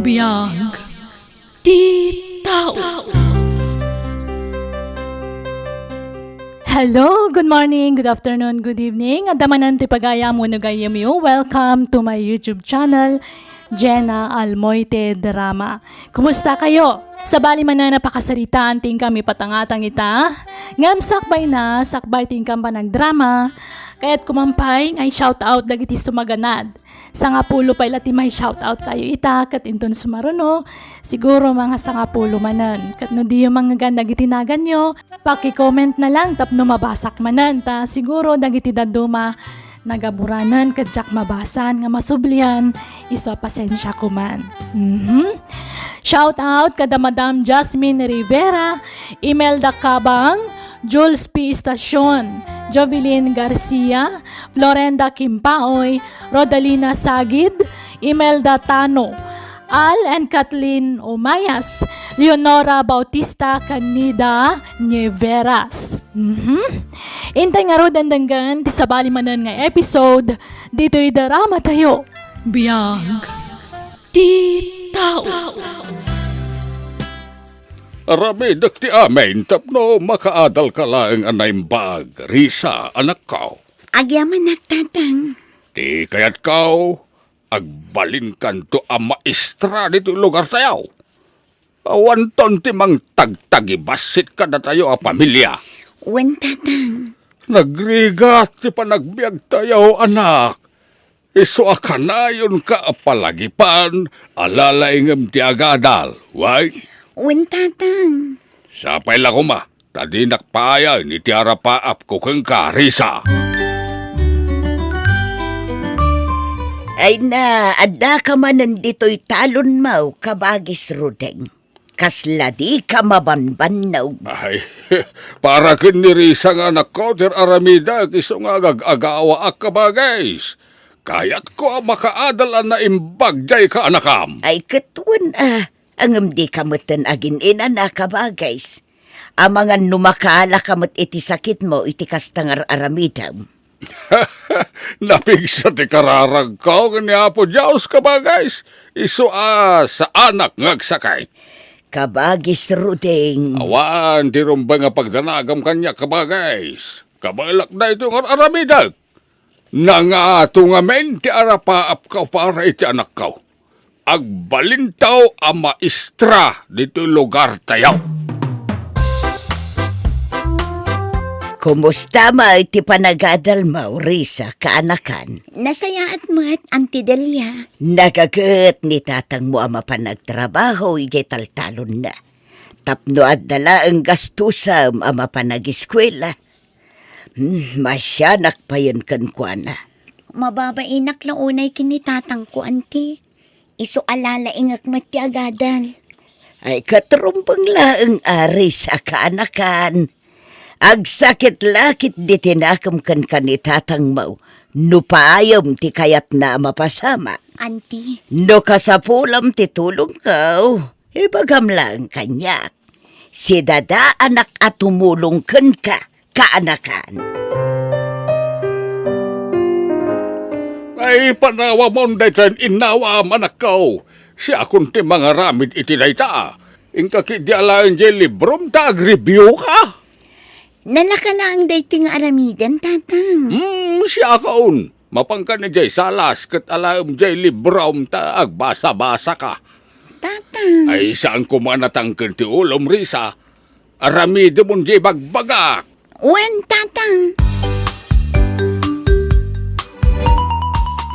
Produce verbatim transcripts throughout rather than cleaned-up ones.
Biag ti tao. Hello, good morning, good afternoon, good evening. Adda manen ti pagayam wenno gayyemyo. Welcome to my YouTube channel, Jenna Almoite Drama. Kumusta kayo? Sabali manen a pakasaritaan ti inkami patangatang ita, ngem sakbay na, sakbay ti inkam panagdrama, kayatko man pay nga i-shout out dagiti sumaganad. Sangapulo pay la ti mai-shout out tayo ita, ket inton sumaruno, siguro mga sangapulo manen. Ket no diyo mangngeggan dagiti naganyo, paki-comment na lang tapno mabasak manen. Ta siguro dagiti dadduma nagaburanen ket diak mabasan nga masublian, isu a pasensiako man. Mhm. Shout out kada Madam Jasmine Rivera, Imelda Cabang, Jules P. Estacion, Jovelyn Garcia, Florenda Kimpaoy, Rodalina Sagid, Imelda Tano, Al and Kathleen Umayas, Leonora Bautista, ken Nida Nieveras. Mhm. Intay ngaruden denggen ti sabali manen nga episode ditoy drama tayo. Biag ti tao. Aramidek ti amin tapno makaadalka laeng a naimbag, Risa, anakko. Agyamanak, Tatang. Ti kayatko, agbalinkanto a maestra ditoy lugartayo. Awanton ti mangtagtagibassit kadatayo a pamilia. Wen, Tatang. Nagrigat ti panagbiagtayo, anak. Isu a kanayonka a palagipan a lalaingem ti agadal, wen? Wen, Tatang. Sapay la koma, ta dinak paayen iti arapaapko kenka, Risa. Ay na, addaka manen ditoy talonmo, kabagis Rudeng. Kasla dika mabanbannog. Ay, para ken ni Risa nga anakko ti aramidek isu nga agag-agawaak, kabagis. Kayatko a makaadal a naimbag diay kaanakam. Ay, ket wen a, ngem dika metten agin-inana, kabagis. Amangan no makaalaka met iti sakitmo iti kasta nga ar-aramidem. Napigsa ti kararagko ken ni Apo Dios, kabagis. Isu a saanak nga agsakit. Kabagis Rudeng. Awan ti rumbeng a pagdanagam kaniak, kabagis. Kabaelak daytoy nga ar-aramidek. Nangato ngamin ti arapaapko para iti anakko. Agbalinto a maestra ditoy lugartayo. Kumusta met ti panagadalmo, Risa, kaanakan? Nasayaat met, Auntie Delia. Nagaget ni tatangmo a mapan agtrabaho idiay taltalonna. Tapno adda laeng gastusem a mapan agiskuela. Hmm, masianak payen kenkuana. Mababainak la unay ken ni tatangko, Auntie. Isu a lalaingek met ti agadal. Ay, ket rumbeng laeng, Risa, kaanakan. Agsakit la ketdi ti nakem kenka ni tatangmo, no paayem ti kayatna a mapasamak. Auntie. No kasapulem ti tulongko, ibagam laeng kaniak. Sidadaanak a tumulong kenka, kaanakan. Ay, panawamon daytoy innawam, anakko. Siakon ti mangaramid iti dayta. Inka ketdi alaen diay librom ta agreviewka. Nalaka laeng daytoy nga aramiden, Tatang. Hmm, siakon. Mapanka idiay salas ket alaem diay librom ta agbasabasaka. Tatang. Ay, saan koma natangken ti ulom, Risa. Aramidemon diay bagbagak. Wen, Tatang.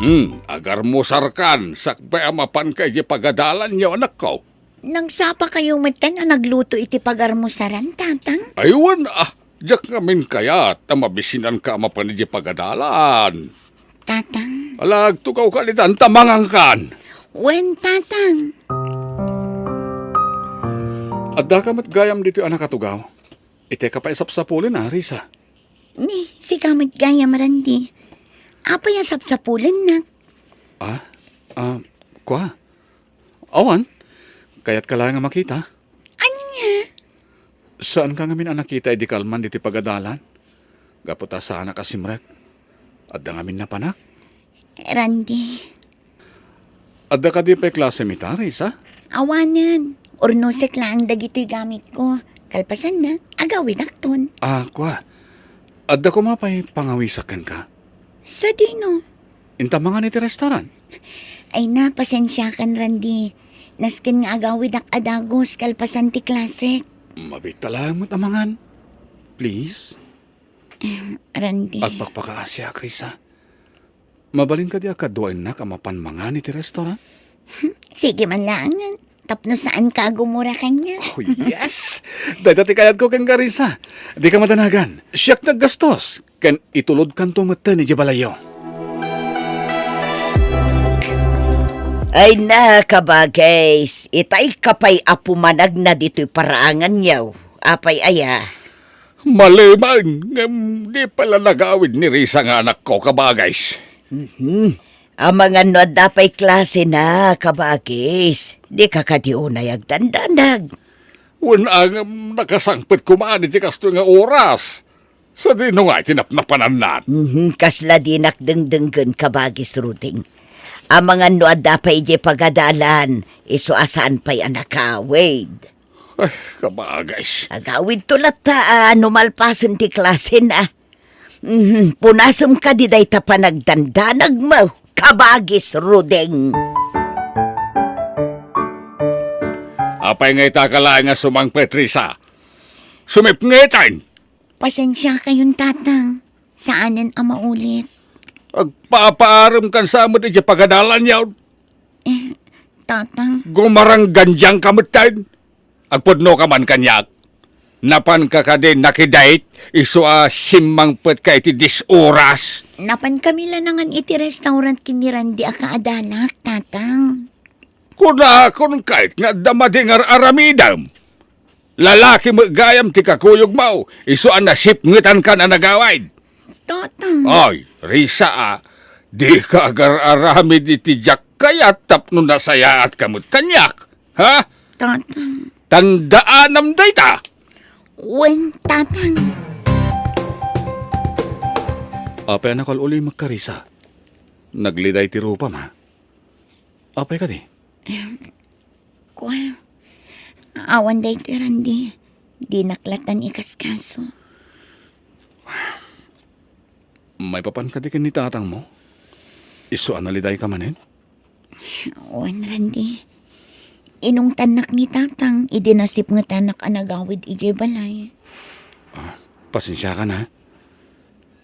Hmm, agarmusarkan, sakbay a mapanka idiay pagadalanyo, anakko. Nagsapakayo metten a nagluto iti pagarmusaran, Tatang? Ay, wen, ah, diak ngamin kayat a mabisinanka a mapan idiay pagadalan. Tatang. Ala, agtugawkan itan ta mangankan. Wen, Tatang. Addaka met gayam ditoy a nakatugaw. Iteka pay sapsapulen, a, Risa. Ni, sika met gayam, Randy. Apay a sapsapulennak? Ah? Ah, kua? Awan. Kayatka laeng a makita. Ania? Saanka ngamin a nakita idi kalman ditoy pagadalan? Gapu ta saanak a simrek. Adda ngamin napanak? Randy. Adda kadi pay klasem ita, Risa? Awanen. Urnosek laeng dagitoy gamitko. Kalpasanna, agawidakton. Ah, kua. Adda koma pay pangawisak kenka? Sadino? Inta mangan iti restaurant? Ay na, pasensiakan, Randy. Nasken nga agawidak a dagus kalpasan ti klasek. Mabiit ta laeng met a mangan. Please? Em, Randy. Agpakpakaasiak, Risa. Mabalin kadi a kaduaennak a mapan mangan iti restaurant? Sige man laengen, tapno saanka a gumura kaniak. Oh, yes! Dayta ti kayatko kenka, Risa. Dika madanagan. Siak naggastos, ken itulodkanto metten idiay balayyo. Ay na, kabagays, itay ka pay a pumanagna ditoy paraanganyo. Apay aya? Malemen, ngem di pay la nagawid ni Risa nga anakko, kabagays. Mhm. Amangan no adda pay klasena, kabagays. Dika kadi unay agdandanag. Wen a, ngem nakasangpet koma iti kastoy nga oras. Sadino nga iti napnapananna? Mhm, kasla dinak dengdenggen, kabagis Ruding. Amangan no adda pay idiay pagadalan, isu a saan pay a nakawid. Ay, kabagays. Agawidto latta a no malpasen ti klasena. Mhm, punasem kadi dayta panagdandanagmo, kabagis Ruding. Apay nga ita ka laeng nga sumangpet, Risa? Sumipngeten! Pasensiakayon, Tatang. Saanen a maulit. Agpapaarem kan sa met iti pagadalan yaw. Eh, Tatang. Gumaranggandiang ka metten. Agpudno ka man kaniak. Napan ka kadi nakidate, isu a simmangpet ka iti dis oras. Napan kami lanangan iti restaurant ken ni Randy a kaadalak, Tatang. Kunakon kayat nga adda madi nga ar-aramidem. Lalaki met gayam ti kakuyogmo, isu a nasipngetankan a nagawid. Tatang. Ay, Risa a, dika agar-aramid iti diak kayat tapno nasayaatka met kaniak, ha? Tatang. Tandaanam dayta. Wen, Tatang. Apay a nakul-ulimek ka, Risa? Nagliday ti rupam, ha? Apay kadi? Kua, awan daytoy, Randy. Dinak latan ikaskaso. Maipapan kadi ken ni tatangmo? Isu a naliday ka manen? Wen, Randy. Inungtannak ni tatang idi nasipngetanak a nagawid idiay balay. Ah, pasensiakan, ha?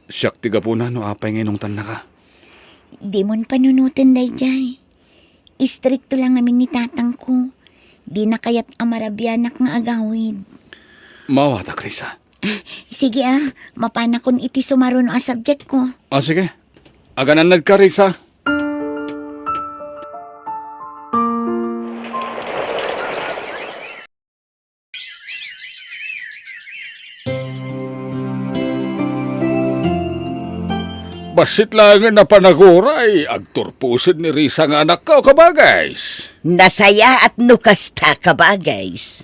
Siak ti gapuna no apay nga inungtannaka. Dimon panunoten daydiay. Istrikto la ngamin ni tatangko. Dina kayat a marabianak nga agawid. Maawatak, Risa. Sige, ah, mapanakon iti sumaruno a subjectko. Ah, sige. Aganannadka, Risa. Bassit laengen a panaguray, agturposen ni Risa nga anakko, kabagays. Nasayaat no kasta, kabagays.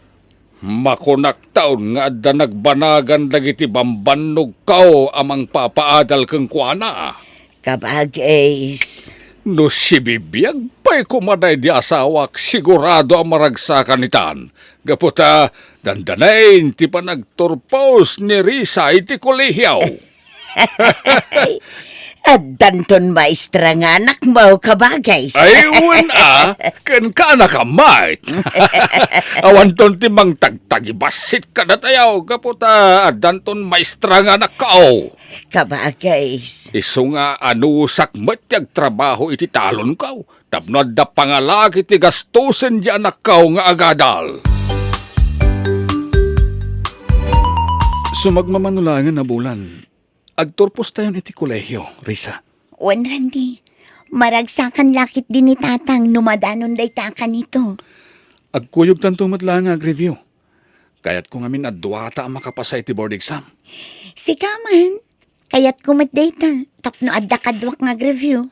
Makunak taon nga adda nagbanagan dagiti bambannogko a mangpapaadal kenkuana. Kabagays. No sibibiag pay koma daydi asawak, sigurado a maragsakan itan. Gapu ta, dandanain ti panagturpos ni Risa iti kolehiaw. Addanton maestra nga anakmo, kabagays. Ay, wen a, ken kanak a met. Awanton ti mangtagtagibassit kadatayo, gapu ta addanton maestra nga anakko. Kabagays. Isu nga anusak met ti agtrabaho iti talonko, tapno adda pangalaki ti gastusen ti anakko nga agadal. Sumagmamano laengen a bulan, agturpostayon iti kolehio, Risa. Wen, Randy, maragsakan la ketdi ni tatang no madanon dayta a kanito. Agkuyogtanto met laeng nga ag-review. Kayatko ngamin a duata a makapasa iti board exam. Sika man, kayatko met dayta, tapno adda kaduak nga ag-review.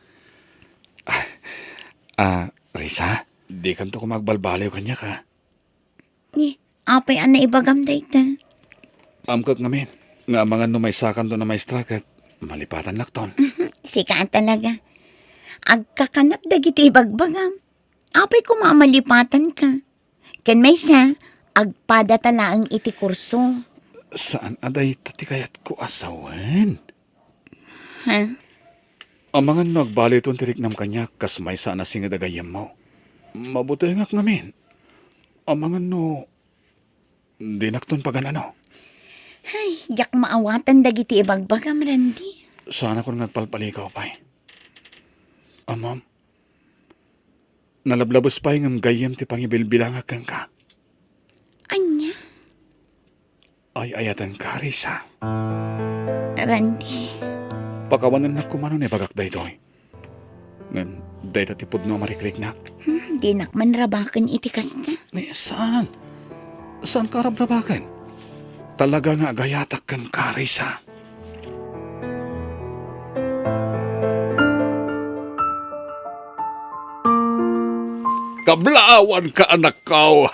Ah, Risa, dikanto koma agbalbaliw kaniak, ha? Ni, apay a naibagam dayta? Amkek ngamin, nga amangan no maysakanton a maestra ket malipatannakton. Sika a talaga. Agkakanat dagiti ibagbagam. Apay koma a malipatanka? Ken maysa, agpadata laeng iti kurso. Saan a dayta ti kayatko a sawen? Ha? Amangan no agbaliton ti riknam kaniak kas maysa a nasinged a gayyemmo. Mabutengak ngamin. Amangan no dinakton pagan-ano. Ay, diak maawatan dagiti ibagbagam, Randy. Saanakon nga agpalpalikaw pay. Ammom, nalablabes pay ngem gayyem ti pangibilbilangak kenka. Ania? Ay-ayatenka, Risa. Randy. Pakawanennak koma no naibagak daytoy. Ngem dayta ti pudno a marikriknak. Hmm, dinak man rabaken iti kasta. Ni, saan? Saanka rabrabaken? Talaga nga agayatak kenka, Risa. Kablaawanka, anakko.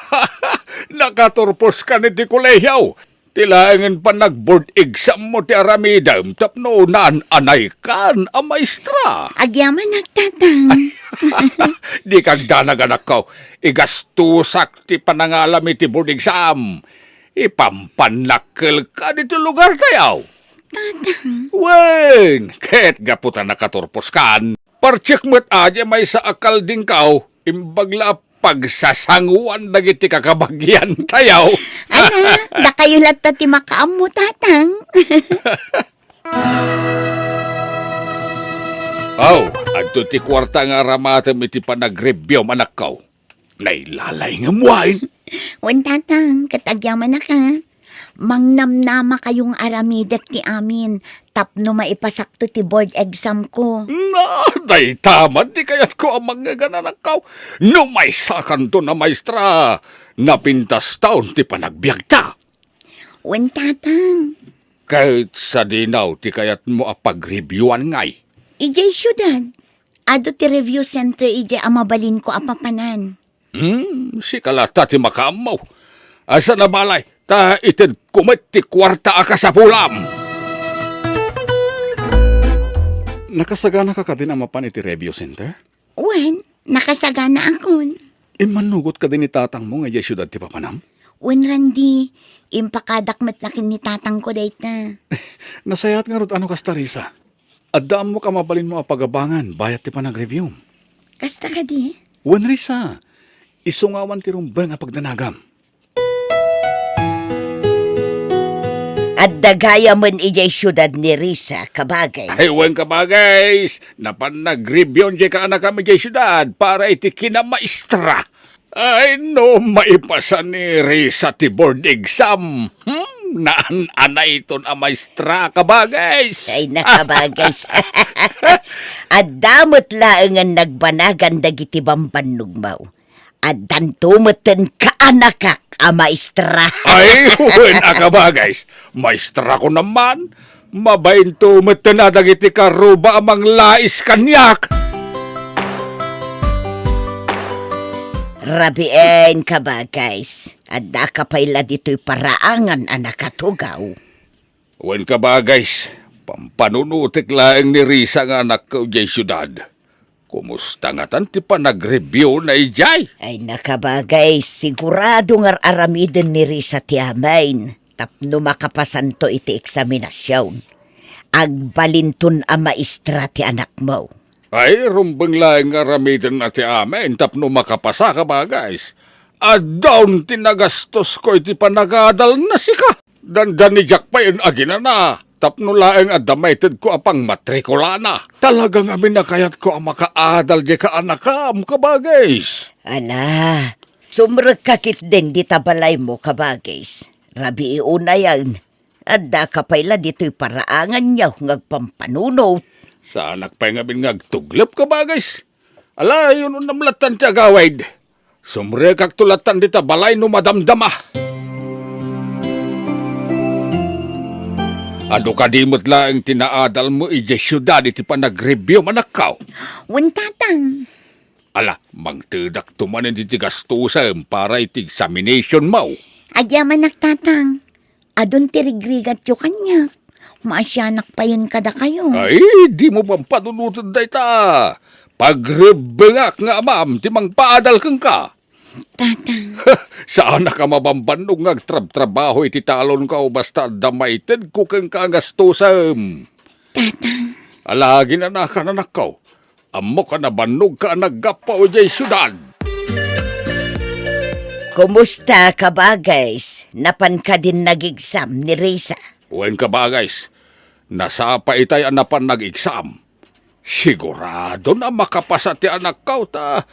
Nakaturposkan iti kolehiaw. Ti laengen panag-board exam mo ti aramidem tapno naan-anaykan a maestra. Agyamanak, Tatang. Dika agdanag, anakko. Igastusak ti panangalam iti board exam. Ipampannakkelka ditoy lugartayo. Tatang. Wen, ket gapu ta nakaturposkan, partiek met a diay maysa a kaldingkaw, imbag la a pagsasangoan dagiti kakabagiantayo. Ala, dakayo latta ti makaammo, Tatang. Aw, adto ti kuarta nga aramatem iti panagreviewm, anakko. Nailalay ngem wen. Wen, Tatang, ket agyamanak. Mangnamnamakayo nga aramidek ti amin tapno maipasakto ti board exam ko. Na, dayta man ti kayatko a mangngeg, anakko. No maysakanton a maestra, napintaston ti panagbiagta. Wen, Tatang. Ket sadino ti kayatmo a pagreviewannay? Idiay siudad. Adu ti review center idiay a mabalinko a papanan. Hmm, sika latta ti makaammo. Asa na balay, ta itedko met ti kuarta a kasapulam. Nakasaganaka kadin a mapan iti review center? Wen, nakasaganaakon. Immannugot kadin ni tatangmo nga idiay siudad ti papanam? Wen, Randy, impakadak met la ken ni tatangko dayta. Nasayaat ngarud a no kasta, Risa. Adda ammok a mabalinmo a pagabangan bayat ti panagreviewm. Kasta kadi? Wen, Risa, isu nga awan ti rumbeng a pagdanagam. Adda gayamen idiay siudad ni Risa, kabagays. Ay, wen, kabagays. Napan nagreviewon diay kaanakam idiay siudad para iti kinamaestra. Ay, no maipasa ni Risa ti board exam, hmm, naan-anayton a maestra, kabagays. Ay, nakabagays. Adda met laengen nagbanagan dagiti bambannogmo. Addanto metten kaanakak a maestra. Ay, wen a, kabagays. Maestrakon man. Mabainto metten a dagiti karuba a manglais kaniak. Rabien, kabagays. Addaka pay la ditoy paraangan a nakatugaw. Wen, kabagays, pampanunotek laeng ni Risa nga anakko idiay siudad. Kumusta ngatan ti panagreviewna idiay? Ay, nakabagays, sigurado nga ar-aramiden ni Risa ti amin tapno makapasanto iti eksaminasion. Agbalinton a maestra ti anakmo. Ay, rumbeng laeng nga aramidenna ti amin tapno makapasa, kabagays. Addaon ti nagastosko iti panagadalna, sika. Dandani diak pay aginana, tapno laeng adda maitedko a pangmatrikulana. Talaga ngamin a kayatko a makaadal diay kaanakam, kabagays. Ala, sumrekka ketdin dita balaymo, kabagays. Rabii unayen, addaka pay la ditoy paraanganyo nga agpampanunot. Saanak pay ngamin nga agtuglep, kabagays. Ala, inunam lattan ti agawid. Sumrekakto lattan dita balay no madamdama. Adu kadi met laeng ti naadalmo idiay siudad iti panagreviewm, anakko? Wen, tatang. Ala, mangtedakto manen iti gastusem para iti examinationmo. Agyamanak, tatang. Adun ti rigrigatyo kaniak. Maasianak payen kadakayo. Ay, dimo pampanunoten dayta. Pagrebbengak nga amam ti mangpaadal kenka. Tatang. Saanak a mabambannog nga agtrabtrabaho iti talonko basta adda maitedko kenka a gastosem. Tatang. Ala, ginanakan, anakko. Ammok a nabannogka a naggapu idiay siudad. Kumusta, kabagays? Napan kadin nag-exam ni Risa? Wen, kabagays. Nasapa itay a napan nag-exam. Sigurado a makapasa ti anakko ta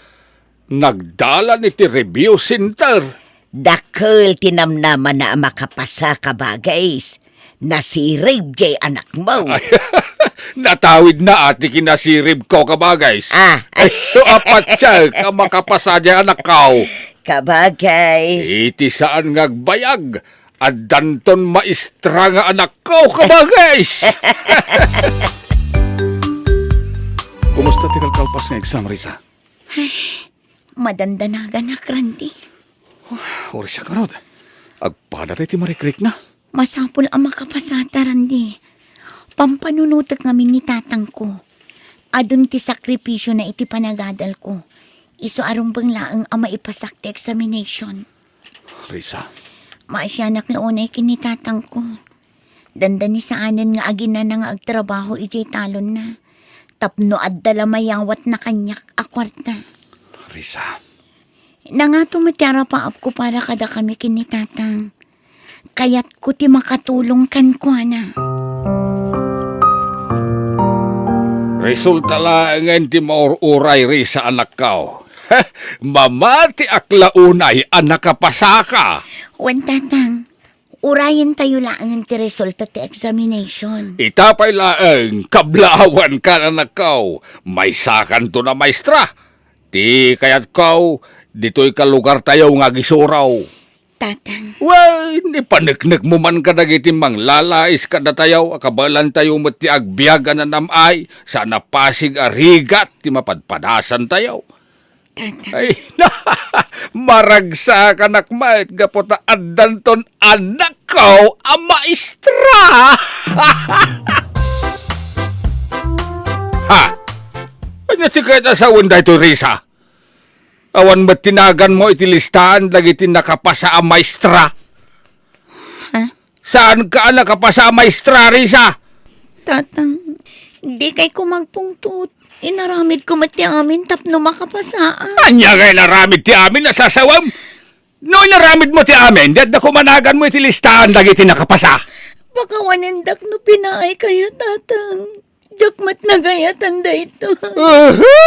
nagdalan iti review center. Dakkel ti namnamana a makapasa, kabagays. Nasirib diay anakmo. Ay, natawidna ti kinasiribko, kabagays. Ah. Isu a patien a makapasa diay anakko. Kabagays. Iti saan nga agbayag, addanton maestra nga anakko, kabagays. Kumusta ti kalkalpas nga exam, Risa? Madandanaganak, Randy. Uray siak ngarud. Agpadatay ti marikrikna. Masapul a makapasata, Randy. Pampanunotek ngamin ni tatangko. Adun ti sakripisio na iti panagadalko. Isu a rumbeng laeng a maipasak ti examination. Risa. Maasianak la unay ken ni tatangko. Dandani saanen nga aginana nga agtrabaho idiay talonna. Tapno adda la mayawatna kaniak a kuarta. Risa. Nangato met ti arapaapko para kadakami ken ni tatang. Kayatko ti makatulong kenkuana. Resulta laengen ti maur-uray, Risa, anakko. Mamatiak la unay a nakapasaka. Wen, tatang. Urayentayo laengen ti resulta ti examination. Ita pay laeng, kablaawankan, anakko. Maysakanton a maestra. Ti kayatko, ditoy ka lugartayo nga agisuro. Tatang. Wen, ipaneknekmo man kadagiti manglalais kadatayo a kabaelantayo met ti agbiag a nanam-ay, saan a pasig a rigat ti mapadpadasantayo. Tatang. Ay, maragsakanak met gapu ta addanton anakko a maestra. Ha? Ania ti kayat a sawen daytoy, Risa? Awan met ti naganmo iti listaan dagiti nakapasa a maestra. Ha? Saanka a nakapasa a maestra, Risa? Tatang, dikay ko magpungtot. Inaramidko met ti amin tapno makapasaak. Ania nga inaramid ti amin a sasawem? No inaramidmo ti amin, di adda koma naganmo iti listaan dagiti nakapasa. Pakawanendak no pinaaykayo, tatang. Diak met nagayatan daytoy. Uhu!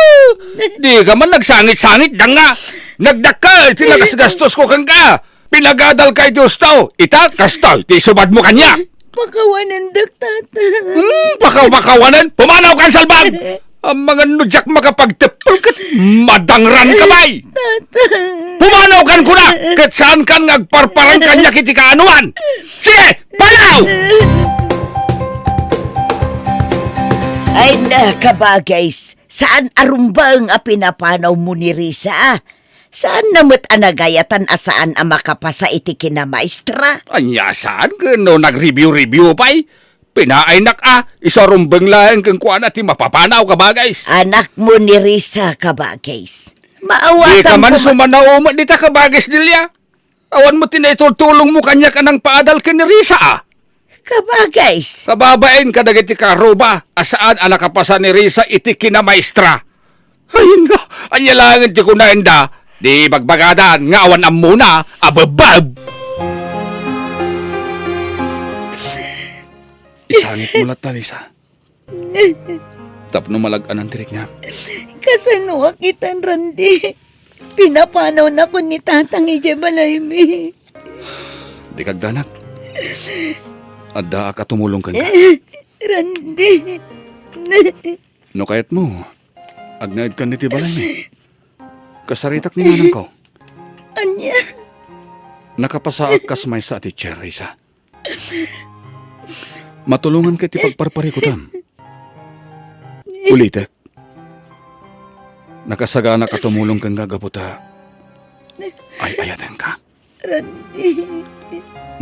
Dika man nagsangit-sangit, danga! Nagdakkel ti nagasgastosko kenka! Pinagadalka iti husto! Ita, kastoy ti isubadmo kaniak! Pakawanendak, tatang. Hmm, pakaw-, pakawanen? Pumanawkan, salbag! Amangan no diak makapagteppel ket madangranka pay! Tatang. Pumanawkan kuna! Ket saankan nga agparparang kaniak iti kaanoan! Sige! Panaw! Ay na, kabagays, saan a rumbeng a pinapanawmo ni Risa? Saanna met a nagayatan a saan a makapasa iti kinamaestra? Ania saan ken no nag-review-review pay? Pinaaynak a, isu a rumbeng laeng kenkuana ti mapapanaw, kabagays. Anakmo ni Risa, kabagays. Maawatan. Dika man ko ma- sumanaw met dita, kabagays, Delia. Awan met ti naitultulongmo kaniak a nangpaadal ken ni Risa, a. Kabagays. Kababain kadagiti karuba a saan a nakapasa ni Risa iti kinamaestra. Ay, no, ania laengen ti kunaenda, di bagbagadan nga awan ammona a bebbeb. Isangitmo latta, Risa. Tapno malag-anan ti riknam. Kasanoak itan, Randy? Pinapanawnakon ni Tatang idiay balaymi. Dika agdanak. Addaak a tumulong kenka. Randy. No kayatmo, agnaedkan iti balaymi. Kasaritak ni nanangko. Ania? Nakapasaak kas maysa a teacher, Risa. Matulonganka iti pagparparikutam. Ulitek. Nakasaganak a tumulong kenka gapu ta ay-ayatenka. Randy.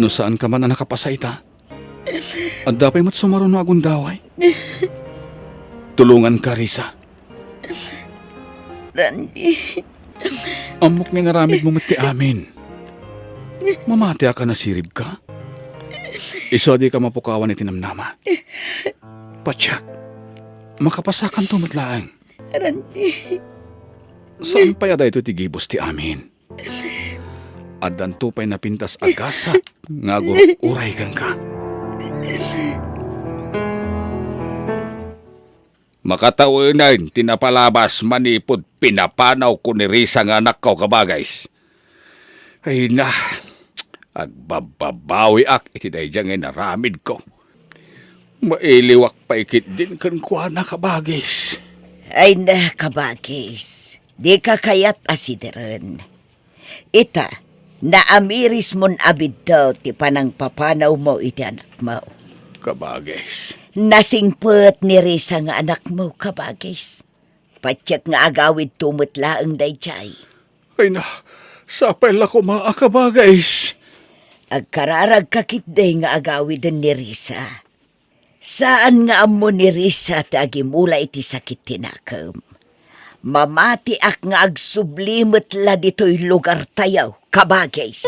No saanka man a nakapasa ita, adda pay met sumaruno a gundaway. Tulonganka, Risa. Randy. Ammok nga inaramidmo met ti amin. Mamatiak a nasiribka. Isu a dika mapukawan iti namnama. Patiek, makapasakanto met laeng. Randy. Saan pay a daytoy ti gibus ti amin? Addanto pay napintas a gasat nga agur-uray kenka. Makatawenen ti napalabas manipud pinapanawko ni Risa nga anakko, kabagis. Ay na, agbabbabawiak iti daydiay nga inaramidko. Mailiwak pay ketdin kenkuana, kabagis. Ay na, kabagis. Dika kayat a sideren. Ita, naamirismon a biddaw ti panangpapanawmo iti anakmo. Kabagis. Nasingpet ni Risa nga anakmo, kabagis. Patiek nga agawidto met laeng daydiay. Ay na, sapay la koma a kabagis. Agkararagka ketdi nga agawiden ni Risa. Saan nga ammo ni Risa ti agimula iti sakit ti nakem. Mamatiak nga agsubli met la ditoy lugartayo, kabagis.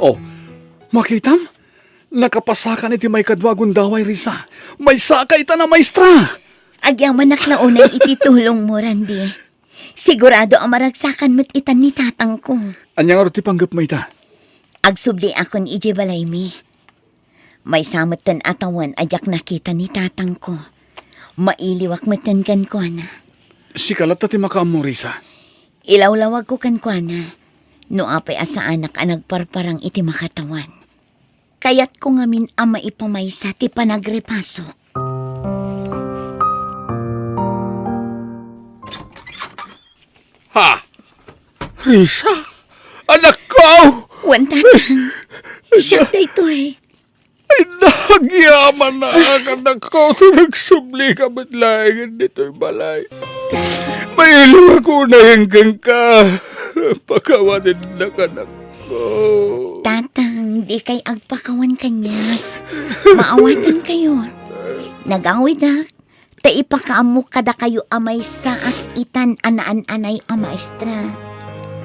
Oh, makitam? Nakapasakan iti maikadua a gundaway, Risa. Maysaka itan a maestra! Agyamanak la unay iti tulongmo, Randy. Sigurado a maragsakan met itan ni tatangko. Ania ngarud ti panggepmo ita? Agsubliakon idiay balaymi. Maysa metten a tawen a diak nakita ni tatangko. Mailiwak metten kenkuana. Sika latta ti makaammo, Risa. Ilawlawagko kenkuana no apay a saanak a nagparparang iti makatawan. Kayatko ngamin a maipamaysa ti panagrepasok. Ha? Risa? Anakko! Wen, Tatang. Siak daytoy. Ay, nagyamanak, anakko, ta nagsublika met laengen ditoy balay. Mailiwak unayen kenka. Pakawanennak, anakko. Tatang, dikay agpakawan kaniak. Maawatankayo. Nagawidak ta ipakaammok kadakayo a maysaak itan a naan-anay a maestra.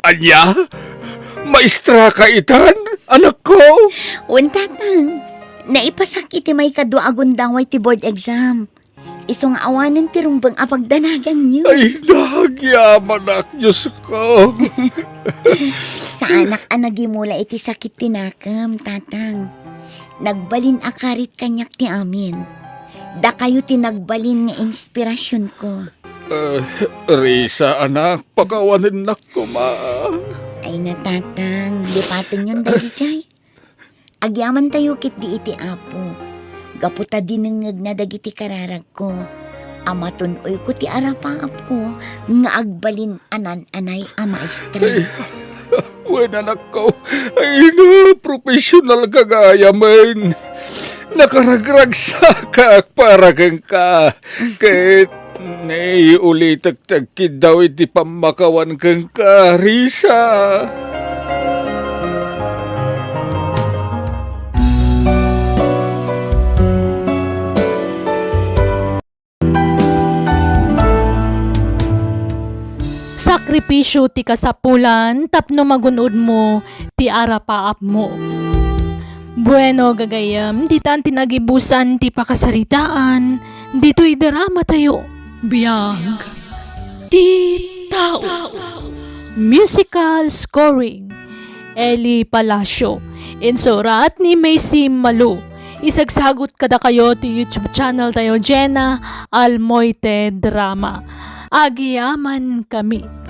Ania? Maestraka itan, anakko? Wen, Tatang. Naipasak iti maikadua a gundaway ti board exam. Isu nga awanen ti rumbeng a pagdanaganyo. Ay, nagyamanak, Diosko. Saanak a nagimula iti sakit ti nakem, Tatang. Nagbalin a karit kaniak ti amin. Dakayo ti nagbalin nga inspirasionko. Eh, Risa, anak, pakawanennak koma. Ay na, Tatang, lipatenyon daydiay. Agyamantayo ketdi iti Apo, gapu ta dinengngegna dagiti kararagko, a matun-oyko ti arapaapko nga agbalin a naan-anay a maestra. Ay, wen, anakko, ay na, professional ka gayamen. Nakaragragsakak para kenka, ket naiulitek ti agkiddaw iti pammakawan kenka, Risa. Sakripisio ti kasapulan tapno magun-odmo ti arapaapmo. Bueno, gagayyem, ditan ti nagibusan ti pakasaritaan ditoy dramatayo. Biag ti tao. Musical scoring, Eli Palacio. Insurat ni Macy Malu. Isagsagut kadakayo ti YouTube channel tayo, Jenna Almoite Drama. Agyamankami.